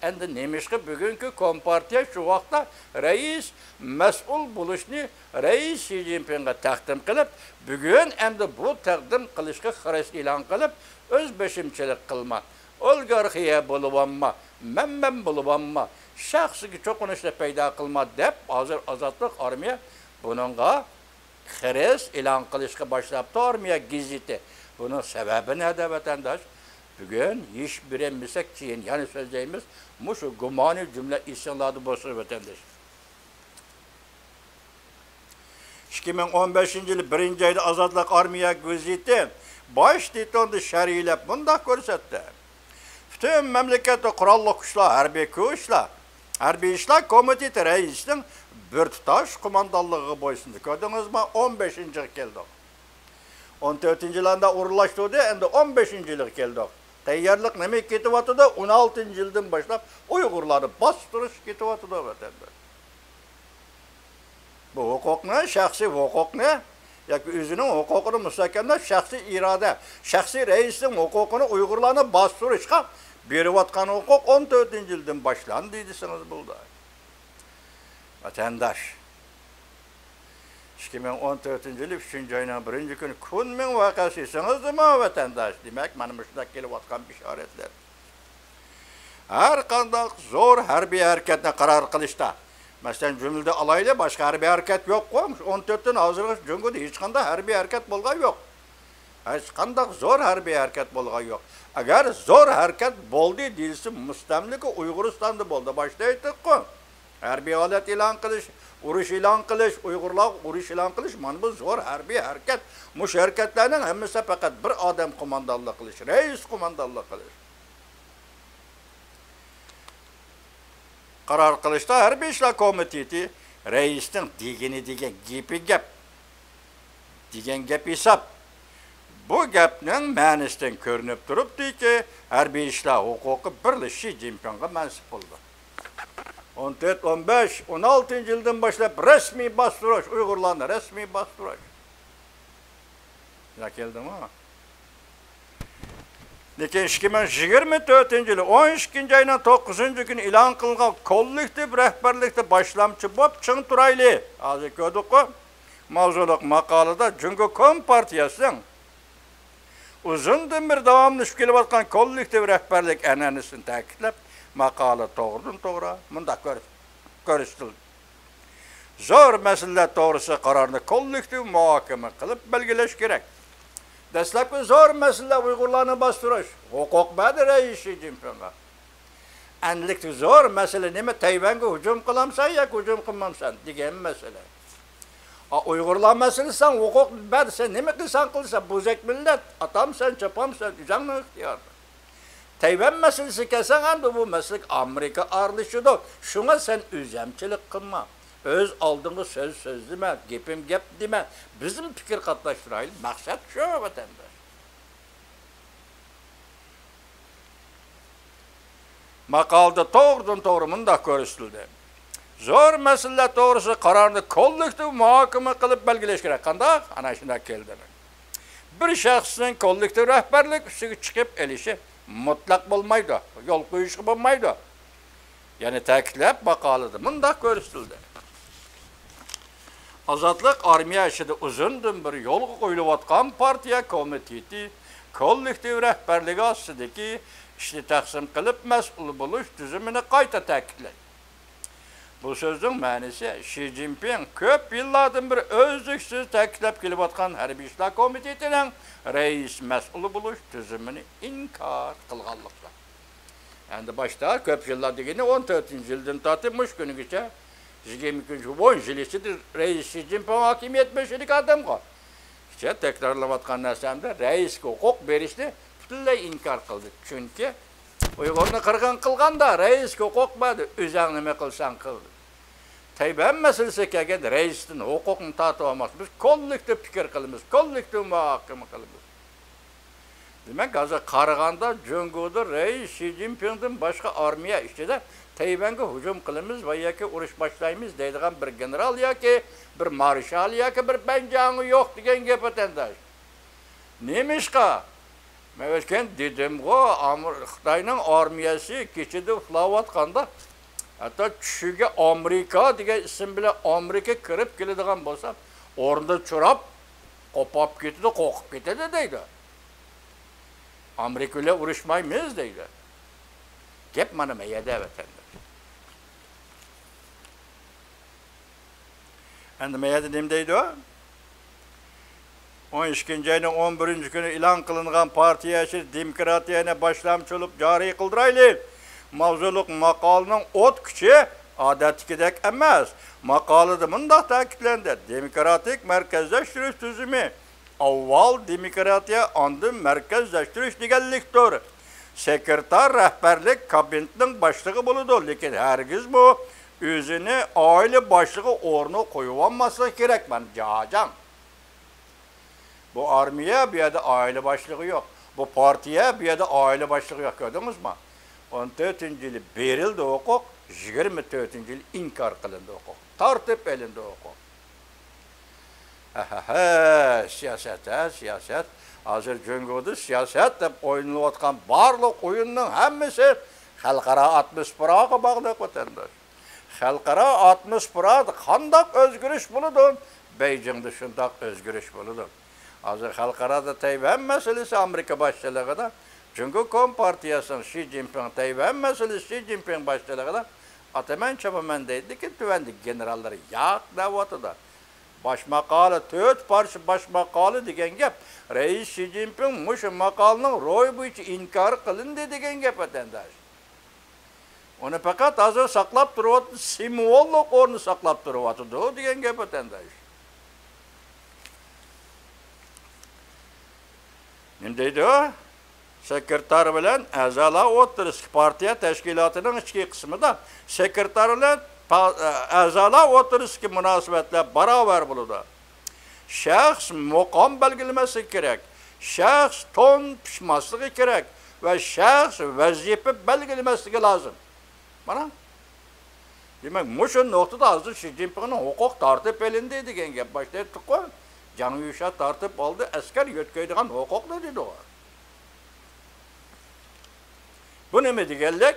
ئەمدى نېمىشقا بۈگۈنكى كومپارتىيە شۇ ۋاقىتتا رەئىس مەسئۇل بولۇشنى رەئىس شى جىنپىڭغا تەقدىم قىلىپ، بۈگۈن ئەمدى بۇ تەقدىم قىلىشقا خىرىس ئېلان قىلىپ، ئۆز بېشىمچىلىق قىلما، ئولىگارخىيە بولۇۋالما، مەنمەن بولۇۋالما، شەخسىگە چوقۇنۇشنى پەيدا قىلما دەپ، ھازىر ئازادلىق ئارمىيە بۇنىڭغا خىرىس ئېلان قىلىشقا باشلاپتۇ، ئارمىيە گېزىتى. بۇنىڭ سەۋەبى نەدە، ۋەتەنداش؟ بۈگۈن ھېچ بېرەلمىسەك، كېيىن يەنە سۆزلەيمىز. مۇشۇ گۇمانىي جۈملە ئېسىڭلاردا بولسۇن، ۋەتەنداش. ئىككى مىڭ ئون بەشىنچى يىلى بىرىنچى ئايدا ئازادلىق ئارمىيە گېزىتى باش تېتوندا شەرھلەپ مۇنداق كۆرسەتتى: پۈتۈن مەملىكەتتە قوراللىق كۈچلەر، ھەربىي كۈچلەر، ھەربىي ئىشلار كومىتېتى رەئىسىنىڭ بىر تۇتاش قوماندانلىقىغا بويسۇندى. كۆردىڭىزمۇ؟ ئون بەشىنچى يىلغا كەلدۇق. ئون تۆتىنچى يىلدا ئورۇنلاشتۇردى، ئەمدى ئون بەشىنچى يىلغا كەلدۇق. تەييارلىق نېمىگە كېتىۋاتىدۇ؟ ئون ئالتىنچى يىلدىن باشلاپ ئۇيغۇرلارنى باستۇرۇشقا كېتىۋاتىدۇ، ۋەتەنداش. بۇ ھوقۇقنى، شەخسىي ھوقۇقنى ياكى ئۆزىنىڭ ھوقۇقىنى مۇستەھكەملەپ، شەخسىي ئىرادە، شەخسىي رەئىسنىڭ ھوقۇقىنى ئۇيغۇرلارنى باستۇرۇشقا بېرىۋاتقان ھوقۇق ئون تۆتىنچى يىلدىن باشلاندى دېسىڭىز بولىدۇ. ۋەتەنداش، ئىككى مىڭ ئون تۆتىنچى يىلى ئۈچىنچى ئاينىڭ بىرىنچى كۈنى كۈنمىڭ ۋەقەسى ئېسىڭىزدىمۇ، ۋەتەنداش؟ دېمەك، مانا مۇشۇنداق كېلىۋاتقان بېشارەتلەر. ھەر قانداق زور ھەربىي ھەرىكەتنى قارار قىلىشتا، مەسىلەن، جۈملىدىن ئالايلى، باشقا ھەربىي ھەرىكەت يوققۇ. ئون تۆتتىن ھازىرغىچە جۇڭگودا ھېچقانداق ھەربىي ھەرىكەت بولغان يوق. ھېچقانداق زور ھەربىي ھەرىكەت بولغان يوق. ئەگەر زور ھەرىكەت بولدى دېيىلسە، مۇستەملىكە ئۇيغۇرىستاندا بولدى. باشتا ئېيتتۇققۇ. ھەربىي ھالەت ئېلان قىلىش، ئۇرۇش ئېلان قىلىش، ئۇيغۇرلارغا ئۇرۇش ئېلان قىلىش، مانا بۇ زور ھەربىي ھەرىكەت. مۇشۇ ھەرىكەتلەرنىڭ ھەممىسى پەقەت بىر ئادەم قوماندانلىق قىلىش، رەئىس قوماندانلىق قىلىش. قارار قىلىشتا ھەربىي ئىشلار كومىتېتى رەئىسىنىڭ دېگىنى دېگەن، گېپى گەپ، دېگەن گەپ ھېساب. بۇ گەپنىڭ مەنىسىدىن كۆرۈنۈپ تۇرۇپتۇكى، ھەربىي ئىشلار ھوقۇقى بىرلا شى جىنپىڭغا مەنسۇپ بولىدۇ. ئون تۆت، ئون بەش، ئون ئالتىنچى يىلدىن باشلاپ رەسمىي باستۇرۇش، ئۇيغۇرلارنى رەسمىي باستۇرۇش. شۇنداق كەلدىمۇ؟ لېكىن ئىككى مىڭ يىگىرمە تۆتىنچى يىلى ئون ئىككىنچى ئاينىڭ توققۇزىنچى كۈنى ئېلان قىلىنغان كوللېكتىپ رەھبەرلىكتە باشلامچى بولۇپ چىڭ تۇرايلى. ھازىر كۆردۇققۇ، ماۋزۇلۇق ماقالىدە جۇڭگو كومپارتىيەسىنىڭ ئۇزۇندىن بېرى داۋاملىشىپ كېلىۋاتقان كوللېكتىپ رەھبەرلىك ئەنئەنىسىنى تەكىتلەپ، ماقالە توغرىدىن توغرا مۇنداق كۆر-، كۆرسىتىلدى. زور مەسىلىلەر توغرىسىدا قارارنى كوللېكتىپ مۇھاكىمە قىلىپ بەلگىلەش كېرەك. دەسلەپكى زور مەسىلىلەر ئۇيغۇرلارنى باستۇرۇش، ھوقۇق بەردى رەئىس شى جىنپىڭغا. ئەمدىلىكتە زور مەسىلە نېمە؟ تەيۋەنگە ھۇجۇم قىلامسەن ياكى ھۇجۇم قىلمامسەن دېگەن مەسىلە. ئا، ئۇيغۇرلار مەسىلىسى، سەن ھوقۇق بەر، سەن نېمە قىلساڭ قىلسا، بوزەك مىللەت، ئاتامسەن، چاپامسەن، ئۆزۈڭنىڭ ئىختىيارىدا. تەيۋەن مەسىلىسىگە كەلسەڭ، ئەمدى بۇ مەسىلىگە ئامېرىكا ئارىلىشىدۇ. شۇڭا سەن ئۆزەمچىلىك قىلما. ئۆز ئالدىڭغا سۆز سۆزلىمە، گېپىم گەپ دېمە. بىزمۇ پىكىر قاتناشتۇرايلى. مەقسەت شۇ، ۋەتەنداش. ماقالىدە توغرىدىن توغرا مۇنداق كۆرسىتىلدى: زور مەسىلىلەر توغرىسىدا قارارنى كوللېكتىپ مۇھاكىمە قىلىپ بەلگىلەش كېرەك. قانداق؟ ئانا شۇنداق كەلدى. بىر شەخسنىڭ كوللېكتىپ رەھبەرلىك ئۈستىگە چىقىپ ئېلىشى مۇتلەق بولمايدۇ، يول قويۇشقا بولمايدۇ. يەنە تەكىتلەپ، ماقالىدە مۇنداق كۆرسىتىلدى: ئازادلىق ئارمىيە ئىچىدە ئۇزۇندىن بېرى يولغا قويۇلۇۋاتقان پارتىيە كومىتېتى كوللېكتىپ رەھبەرلىكى ئاستىدىكى ئىشنى تەقسىم قىلىپ مەسئۇل بولۇش تۈزۈمىنى قايتا تەكىتلەيدۇ. بۇ سۆزنىڭ مەنىسى، شى جىنپىڭ كۆپ يىللاردىن بېرى ئۈزلۈكسىز تەكىتلەپ كېلىۋاتقان ھەربىي ئىشلار كومىتېتىنىڭ رەئىس مەسئۇلى بولۇش تۈزۈمىنى ئىنكار قىلغانلىقتا. ئەمدى باشتا كۆپ يىللار دېگىنى ئون تۆتىنچى يىلدىن تارتىپ مۇشۇ كۈنگىچە، يىگىرمە كۈن، ئون يىل ئىچىدە رەئىس شى جىنپىڭ ھاكىمىيەت بېشىدىكى ئادەمغۇ. كېچە تەكرارلاۋاتقان نەرسەمدە، رەئىسكە ھوقۇق بېرىشنى پۈتۈنلەي ئىنكار قىلدى. چۈنكى ئۇيغۇرنى قىرغىن قىلغاندا رەئىسكە ھوقۇق بەردى، ئۆزەڭ نېمە قىلساڭ قىل. تەيۋەن مەسىلىسىگە كەلگەندە رەئىستىن ھوقۇقنى تارتىۋالماس. بىز كوللېكتىپ پىكىر قىلىمىز، كوللېكتىپ مۇھاكىمە قىلىمىز. دېمەك، ھازىر قارىغاندا، جۇڭگودا رەئىس شى جىنپىڭدىن باشقا ئارمىيە ئىچىدە تەيۋەنگە ھۇجۇم قىلىمىز ۋە ياكى ئۇرۇش باشلايمىز دەيدىغان بىر گېنېرال ياكى بىر مارشال ياكى بىر بەنجاڭى يوق دېگەن گەپ، ۋەتەنداش. نېمىشقا؟ مەن ئۆتكەن دېدىمغۇ، ئامېر-، خىتاينىڭ ئارمىيەسى كېچىدە ئۇخلاۋاتقاندا، ھەتتا چۈشىگە ئامېرىكا دېگەن ئىسىم بىلەن ئامېرىكا كىرىپ كېلىدىغان بولسا، ئورنىدا چۇراپ، قوپاپ كېتىدۇ، قورقۇپ كېتىدۇ دەيدۇ. ئامېرىكا بىلەن ئۇرۇشمايمىز دەيدۇ. گەپ مانا مەيەدە، ۋەتەنداش. ئەمدى مەيەدە نېمە دەيدۇ؟ ئون ئىككىنچى ئاينىڭ ئون بىرىنچى كۈنى ئېلان قىلىنغان پارتىيە ئىچىدە دېموكراتىيەنى باشلامچى بولۇپ جارى قىلدۇرايلى. ماۋزۇلۇق ماقالىنىڭ ئوت كۈچى ئادەتتىكىدەك ئەمەس. ماقالىدە مۇنداق تەكىتلەندى: دېموكراتىك مەركەزلەشتۈرۈش تۈزۈمى ئاۋۋال دېموكراتىيە، ئاندىن مەركەزلەشتۈرۈش دېگەنلىكتۇر. سېكرېتار رەھبەرلىك كابىنېتنىڭ باشلىقى بولىدۇ، لېكىن ھەرگىزمۇ ئۆزىنى ئائىلە باشلىقى ئورنىغا قويۇۋالماسلىقى كېرەك. مانا جاجاڭ. بۇ ئارمىيە، بۇ يەردە ئائىلە باشلىقى يوق. بۇ پارتىيە، بۇ يەردە ئائىلە باشلىقى يوق. كۆردىڭىزمۇ؟ ئون تۆتىنچى يىلى بېرىلدى ھوقۇق، يىگىرمە تۆتىنچى يىلى ئىنكار قىلىندى ھوقۇق. تارتىپ ئېلىندى ھوقۇق. ھەھەھە، سىياسەت، ھە، سىياسەت. ھازىر جۇڭگودا سىياسەت دەپ ئوينىلىۋاتقان بارلىق ئويۇننىڭ ھەممىسى خەلقئارا ئاتموسفېراغا باغلىق، ۋەتەنداش. خەلقئارا ئاتموسفېرادا قانداق ئۆزگىرىش بولىدۇ، بېيجىڭدا شۇنداق ئۆزگىرىش بولىدۇ. ھازىر خەلقئارادا تەيۋەن مەسىلىسى ئامېرىكا باشچىلىقىدا، جۇڭگو كومپارتىيەسىنىڭ شى جىنپىڭ، تەيۋەن مەسىلىسى شى جىنپىڭ باشچىلىقىدا ئاتىمەن چاپىمەن دەيدۇ، لېكىن تۆۋەندىكى گېنېراللار ياق دەۋاتىدۇ. باش ماقالە، تۆت پارچە باش ماقالە دېگەن گەپ. رەئىس شى جىنپىڭ مۇشۇ ماقالىنىڭ روھى بويىچە ئىنكار قىلىندى دېگەن گەپ، ۋەتەنداش. ئۇنى پەقەت ھازىر ساقلاپ تۇرۇۋاتىدۇ، سىمۋوللۇق ئورنىدا ساقلاپ تۇرۇۋاتىدۇ دېگەن گەپ، ۋەتەنداش. نېمە دەيدۇ؟ سېكرېتار بىلەن ئەزالار ئوتتۇرىسىدىكى پارتىيە تەشكىلاتىنىڭ ئىچكى قىسمىدا سېكرېتار بىلەن پا-، ئەزالار ئوتتۇرىسىدىكى مۇناسىۋەتلەر باراۋەر بولىدۇ. شەخس مۇقام بەلگىلىمەسلىكى كېرەك، شەخس تون پىچماسلىقى كېرەك ۋە شەخس ۋەزىپە بەلگىلىمەسلىكى لازىم. مانا، دېمەك، مۇشۇ نۇقتىدا ھازىر شى جىنپىڭنىڭ ھوقۇق تارتىپ ئېلىندى دېگەن گەپ باشتا ئېيتتۇققۇ، جاڭ يۈشا تارتىپ ئالدى، ئەسكەر يۆتكەيدىغان ھوقۇقنى دېدىغۇ. بۇ نېمە دېگەنلىك؟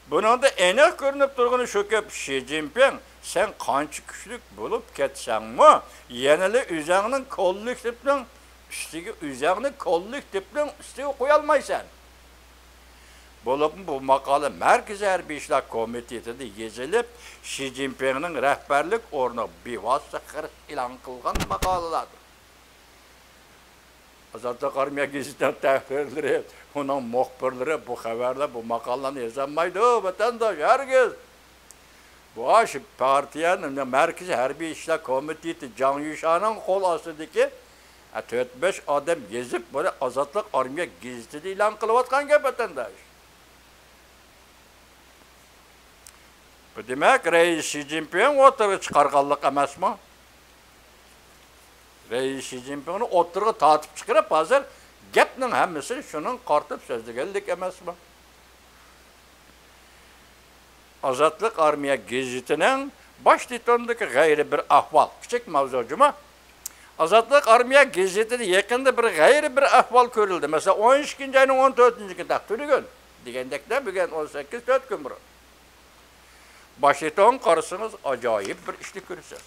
بۇنىڭدا ئېنىق كۆرۈنۈپ تۇرغىنى شۇكى، شى جىنپىڭ، سەن قانچە كۈچلۈك بولۇپ كەتسەڭمۇ، يەنىلا ئۆزۈڭنىڭ كوللېكتىپنىڭ ئۈستىگە، ئۆزۈڭنى كوللېكتىپنىڭ ئۈستىگە قويالمايسەن. بولۇپمۇ بۇ ماقالە مەركىزىي ھەربىي ئىشلار كومىتېتىدا يېزىلىپ، شى جىنپىڭنىڭ رەھبەرلىك ئورنىغا بىۋاسىتە خېرىدە ئېلان قىلغان ماقالىلاردۇر. ئازادلىق ئارمىيە گېزىتىنىڭ تەھرىرلىرى، ئۇنىڭ مۇخبىرلىرى بۇ خەۋەرلەر، بۇ ماقالىلەرنى يازالمايدۇ، ۋەتەنداش، ھەرگىز. بۇ ئاشۇ پارتىيەنىڭ مەركىزىي ھەربىي ئىشلار كومىتېتى جاڭ يۈشانىڭ قول ئاستىدىكى، ھە، تۆت بەش ئادەم يېزىپ، بۇنى ئازادلىق ئارمىيە گېزىتىدە ئېلان قىلىۋاتقان گەپ، ۋەتەنداش. بۇ دېمەك، رەئىس شى جىنپىڭ ئوتتۇرىغا چىقارغانلىق ئەمەسمۇ؟ رەئىس شى جىنپىڭنى ئوتتۇرىغا تارتىپ چىقىرىپ، ھازىر گەپنىڭ ھەممىسىنى شۇنىڭغا قارىتىپ سۆزلىگەنلىك ئەمەسمۇ؟ ئازادلىق ئارمىيە گېزىتىنىڭ باش تىتونىدىكى غەيرىي بىر ئەھۋال، كىچىك ماۋزۇ جۇمۇ. ئازادلىق ئارمىيە گېزىتىدە يېقىندا بىر غەيرىي بىر ئەھۋال كۆرۈلدى. مەسىلەن، ئون ئىككىنچى ئاينىڭ ئون تۆتىنچى كۈنى، تۈنۈگۈن دېگەندەكتە، بۈگۈن ئون سەككىز، تۆت كۈن بۇرۇن. باش تىتونغا قارىسىڭىز، ئاجايىپ بىر ئىشنى كۆرىسىز.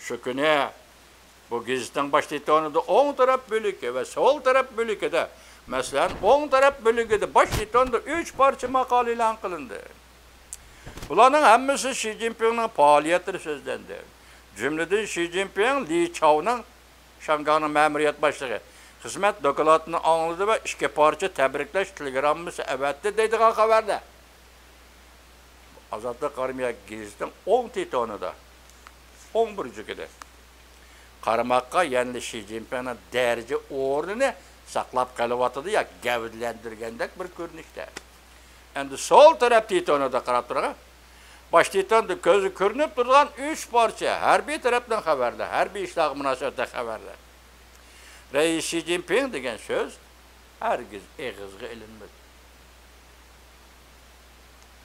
شۇ كۈنى بۇ گېزىتنىڭ باش تىتونىدا ئوڭ تەرەپ بۆلىكى ۋە سول تەرەپ بۆلىكىدە، مەسىلەن، ئوڭ تەرەپ بۆلىكىدە باش تىتوندا ئۈچ پارچە ماقالە ئېلان قىلىندى. بۇلارنىڭ ھەممىسى شى جىنپىڭنىڭ پائالىيەتلىرى سۆزلەندى. جۈملىدىن شى جىنپىڭ لى چاۋنىڭ، شياڭگاڭنىڭ مەمۇرىيەت باشلىقى، خىزمەت دوكلاتىنى ئاڭلىدى ۋە ئىككى پارچە تەبرىكلەش تېلېگراممىسى ئەۋەتتى دەيدىغان خەۋەرلەر. ئازادلىق ئارمىيە گېزىتىنىڭ ئوڭ تىتونىدا، ئوڭ بۇرجىكىدە. قارىماققا يەنىلا شى جىنپىڭنىڭ دەرىجە ئورنىنى ساقلاپ قېلىۋاتىدۇ ياكى گەۋدىلەندۈرگەندەك بىر كۆرۈنۈشتە. ئەمدى سول تەرەپ تىتونىدا قاراپ تۇرۇڭ. باش تىتوندا كۆزگە كۆرۈنۈپ تۇرىدىغان ئۈچ پارچە ھەربىي تەرەپنىڭ خەۋەرلىرى، ھەربىي ئىشلارغا مۇناسىۋەتلىك خەۋەرلەر. رەئىس شى جىنپىڭ دېگەن سۆز ھەرگىز ئېغىزغا ئېلىنمىدى.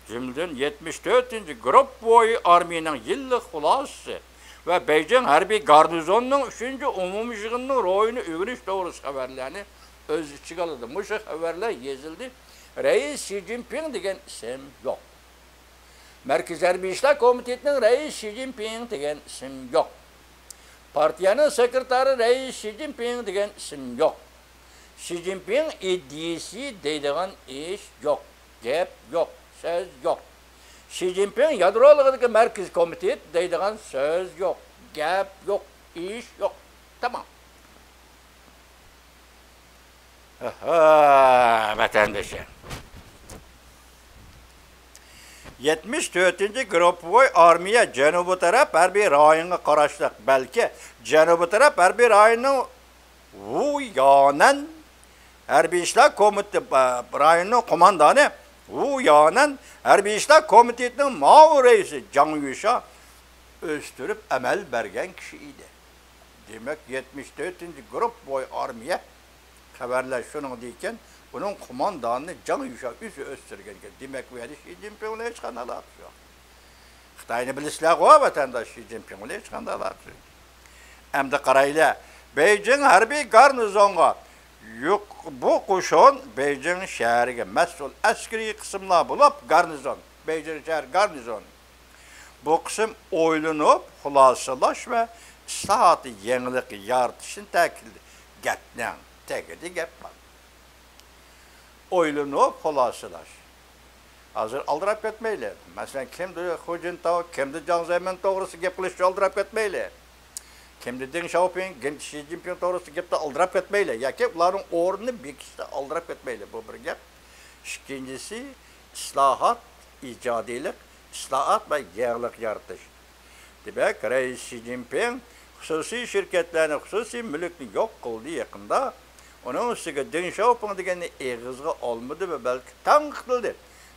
جۈملىدىن يەتمىش تۆتىنچى گۇرۇپپىۋويى ئارمىيىنىڭ يىللىق خۇلاسىسى ۋە بېيجىڭ ھەربىي گارنىزونىنىڭ ئۈچىنچى ئومۇميىغىنىنىڭ روھىنى ئۆگىنىش توغرىسىدىكى خەۋەرلەرنى ئۆز ئىچىگە ئالىدۇ. مۇشۇ خەۋەرلەر يېزىلدى. رەئىس شى جىنپىڭ دېگەن ئىسىم يوق. مەركىزىي ھەربىي ئىشلار كومىتېتىنىڭ رەئىسى شى جىنپىڭ دېگەن ئىسىم يوق. پارتىيەنىڭ سېكرېتارى رەئىس شى جىنپىڭ دېگەن ئىسىم يوق. شى جىنپىڭ ئىدىيىسى دەيدىغان ئىش يوق، گەپ يوق، سۆز يوق. شى جىنپىڭ يادرولۇقىدىكى مەركىزىي كومىتېت دەيدىغان سۆز يوق، گەپ يوق، ئىش يوق. تامام. ھە، ۋەتەندىشى. يەتمىش تۆتىنچى گۇرۇپپىۋوي ئارمىيە جەنۇبىي تەرەپ ھەربىي رايونغا قاراشلىق، بەلكى جەنۇبىي تەرەپ ھەربىي رايونىنىڭ ۋۇيانەن ھەربىي ئىشلار كومىتېتى، رايوننىڭ قوماندانى ۋۇيانەن ھەربىي ئىشلار كومىتېتىنىڭ ماۋۇ رەئىسى جاڭ يۈشا ئۆستۈرۈپ ئەمەل بەرگەن كىشى ئىدى. دېمەك، يەتمىش تۆتىنچى گۇرۇپپىۋوي ئارمىيە خەۋەرلەر شۇنىڭدا ئىكەن، ئۇنىڭ قوماندانىنى جاڭ يۈشا ئۆزى ئۆستۈرگەن ئىكەن. دېمەك، بۇ يەردە شى جىنپىڭ بىلەن ھېچقانداق ئالاقىسى يوق. خىتاينى بىلىسىلەرغۇ، ۋەتەنداش، شى جىنپىڭ بىلەن ھېچقانداق ئالاقىسى يوق. ئەمدى قارايلى، بېيجىڭ ھەربىي گارنىزونغا يۇق-، بۇ قوشۇن بېيجىڭ شەھىرىگە مەسئۇل ئەسكىرىي قىسىملار بولۇپ، گارنىزون، بېيجىڭ شەھەر گارنىزون. بۇ قىسىم ئويلىنىپ خۇلاسىلاش ۋە ئىسلاھاتتا يېڭىلىق يارىتىشنى تەكىتلىدى. گەپنىڭ تېگىدە گەپ بار. ئويلىنىپ خۇلاسىلاش. ھازىر ئالدىراپ كەتمەيلى. مەسىلەن، كىمدۇ خۇ جىنتاۋ، كىمدۇ جاڭ زېمىن توغرىسىدا گەپ قىلىشتا ئالدىراپ كەتمەيلى. كىمدۇ دېڭ شياۋپىڭ، كىمدۇ شى جىنپىڭ توغرىسىدا گەپتە ئالدىراپ كەتمەيلى. ياكى ئۇلارنىڭ ئورنىنى بېكىتىشتە ئالدىراپ كەتمەيلى. بۇ بىر گەپ. ئىككىنچىسى، ئىسلاھات، ئىجادىيلىق، ئىسلاھات ۋە يېڭىلىق يارىتىش. دېمەك، رەئىس شى جىنپىڭ خۇسۇسىي شىركەتلەرنى، خۇسۇسىي مۈلۈكنى يوق قىلدى يېقىندا. ئۇنىڭ ئۈستىگە دېڭ شياۋپىڭ دېگەننى ئېغىزغا ئالمىدى ۋە بەلكى تەنقىد قىلدى.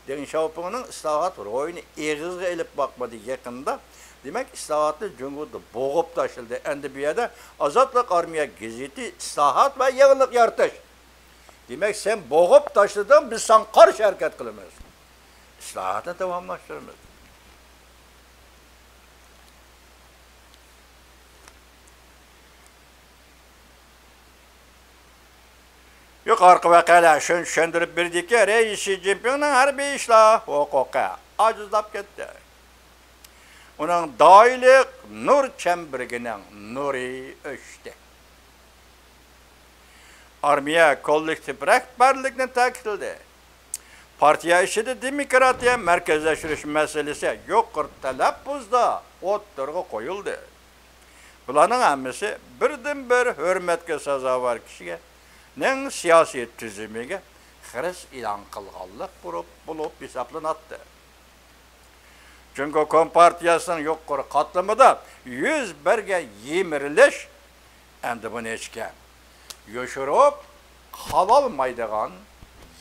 دېڭ شياۋپىڭنىڭ ئىسلاھات روھىنى ئېغىزغا ئېلىپ باقمىدى يېقىندا. دېمەك، ئىسلاھاتنى جۇڭگودا بوغۇپ تاشلىدى. ئەمدى بۇ يەردە ئازادلىق ئارمىيە گېزىتى ئىسلاھات ۋە يېڭىلىق يارىتىش. دېمەك، سەن بوغۇپ تاشلىدىڭ، بىز ساڭا قارشى ھەرىكەت قىلىمىز. ئىسلاھاتنى داۋاملاشتۇرىمىز. يۇقىرىقى ۋەقەلەر شۇنى چۈشەندۈرۈپ بېرىدىكى، رەئىس شى جىنپىڭنىڭ ھەربىي ئىشلار ھوقۇقى ئاجىزلاپ كەتتى. ئۇنىڭ دائىيلىق نۇر چەمبىرىكىنىڭ نۇرى ئۆچتى. ئارمىيە كوللېكتىپ رەھبەرلىكنى تەكىتلىدى. پارتىيە ئىچىدە دېموكراتىيە، مەركەزلەشتۈرۈش مەسىلىسى يۇقىرى تەلەپپۇزدا ئوتتۇرىغا قويۇلدى. بۇلارنىڭ ھەممىسى بىردىنبىر ھۆرمەتكە سازاۋەر كىشىگە، نىڭ سىياسىي تۈزۈمىگە خىرىس ئېلان قىلغانلىق بولۇپ، بولۇپ ھېسابلىناتتى. جۇڭگو كومپارتىيەسىنىڭ يۇقىرى قاتلىمىدا يۈز بەرگەن يىمىرىلىش، ئەمدى بۇنى ھېچكىم يوشۇرۇپ قالالمايدىغان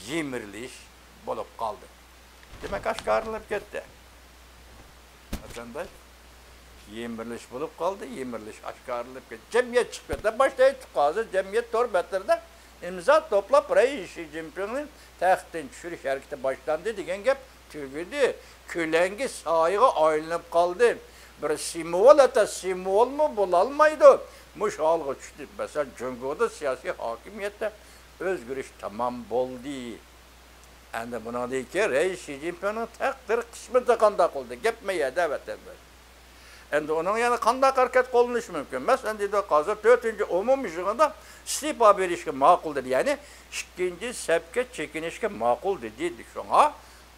يىمىرىلىش بولۇپ قالدى. دېمەك، ئاشكارىلىنىپ كەتتى. ۋەتەنداش، يىمىرىلىش بولۇپ قالدى، يىمىرىلىش ئاشكارىلىنىپ كەتتى. جەمئىيەت چىقىپ كەتتى. باشتا ئېيتتۇق، ھازىر جەمئىيەت تور بەتلىرىدە ئىمزا توپلاپ، رەئىس شى جىنپىڭنى تەختتىن چۈشۈرۈش ھەرىكىتى باشلاندى دېگەن گەپ تۈگىدى. كۆلەڭگە سايىغا ئايلىنىپ قالدى. بىر سىمۋول ئەتە سىمۋولمۇ بولالمايدۇ. مۇشۇ ھالغا چۈشتى. مەسىلەن، جۇڭگودا سىياسىي ھاكىمىيەتتە ئۆزگىرىش تامام بولدى. ئەمدى بۇنىڭدىن كېيىن رەئىس شى جىنپىڭنىڭ تەقدىر قىسمىتى قانداق بولدى؟ گەپ مەيەدە، ۋەتەنداش. ئەمدى ئۇنىڭ يەنە قانداق ھەرىكەت قوللىنىشى مۇمكىن؟ مەسىلەن، دېدۇق، ھازىر تۆتىنچى ئومۇمىي يىغىندا ئىستېپا بېرىشكە ماقۇل دېدى، يەنى ئىككىنچى سەپكە چېكىنىشكە ماقۇل دېدى. شۇڭا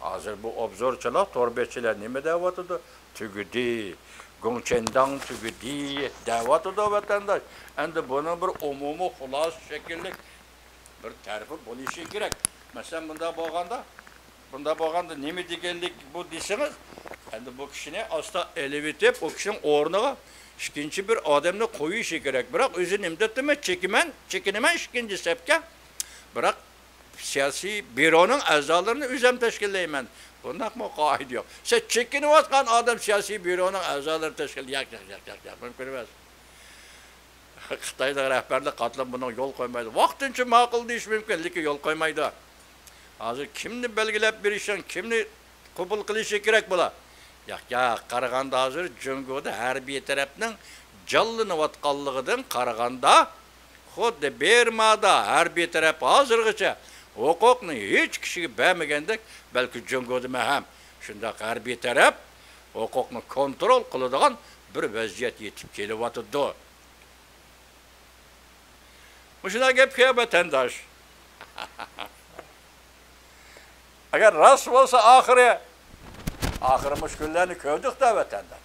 ھازىر بۇ ئوبزورچىلار، تور بەتچىلەر نېمە دەۋاتىدۇ؟ تۈگىدى، گۇڭچېنداڭ تۈگىدى دەۋاتىدۇ، ۋەتەنداش. ئەمدى بۇنىڭ بىر ئومۇمىي خۇلاسە شەكىللىك بىر تەرىپى بولۇشى كېرەك. مەسىلەن، بۇنداق بولغاندا، بۇنداق بولغاندا نېمە دېگەنلىك بۇ دېسىڭىز، ئەمدى بۇ كىشىنى ئاستا ئېلىۋېتىپ، ئۇ كىشىنىڭ ئورنىغا ئىككىنچى بىر ئادەمنى قويۇشى كېرەك. بىراق ئۆزى نېمە دەپتىمەن؟ چېكىمەن، چېكىنىمەن ئىككىنچى سەپكە. بىراق سىياسىي بيۇرونىڭ ئەزالىرىنى ئۆزۈم تەشكىللەيمەن. بۇنداقمۇ قائىدە يوق. سەن چېكىنىۋاتقان ئادەم سىياسىي بيۇرونىڭ ئەزالىرىنى تەشكىل، ياق، ياق، ياق، ياق، ياق، مۇمكىن ئەمەس. خىتاينىڭ رەھبەرلىك قاتلىمى بۇنىڭغا يول قويمايدۇ. ۋاقتىنچە ماقۇل دېيىشى مۇمكىن، لېكىن يول قويمايدۇ. ھازىر كىمنى بەلگىلەپ بېرىشىڭ، كىمنى قوبۇل قىلىشى كېرەك بۇلار؟ ياق، ياق، قارىغاندا ھازىر جۇڭگودا ھەربىي تەرەپنىڭ جانلىنىۋاتقانلىقىدىن قارىغاندا، خۇددى بىرمادا ھەربىي تەرەپ ھازىرغىچە ھوقۇقنى ھېچ كىشىگە بەرمىگەندەك، بەلكى جۇڭگودىمۇ ھەم شۇنداق ھەربىي تەرەپ ھوقۇقنى كونترول قىلىدىغان بىر ۋەزىيەت يېتىپ كېلىۋاتىدۇ. مۇشۇنداق گەپكە ۋەتەنداش. ئەگەر راست بولسا ئاخىرى، ئاخىرى مۇشۇ كۈنلەرنى كۆردۇق-دە، ۋەتەنداش.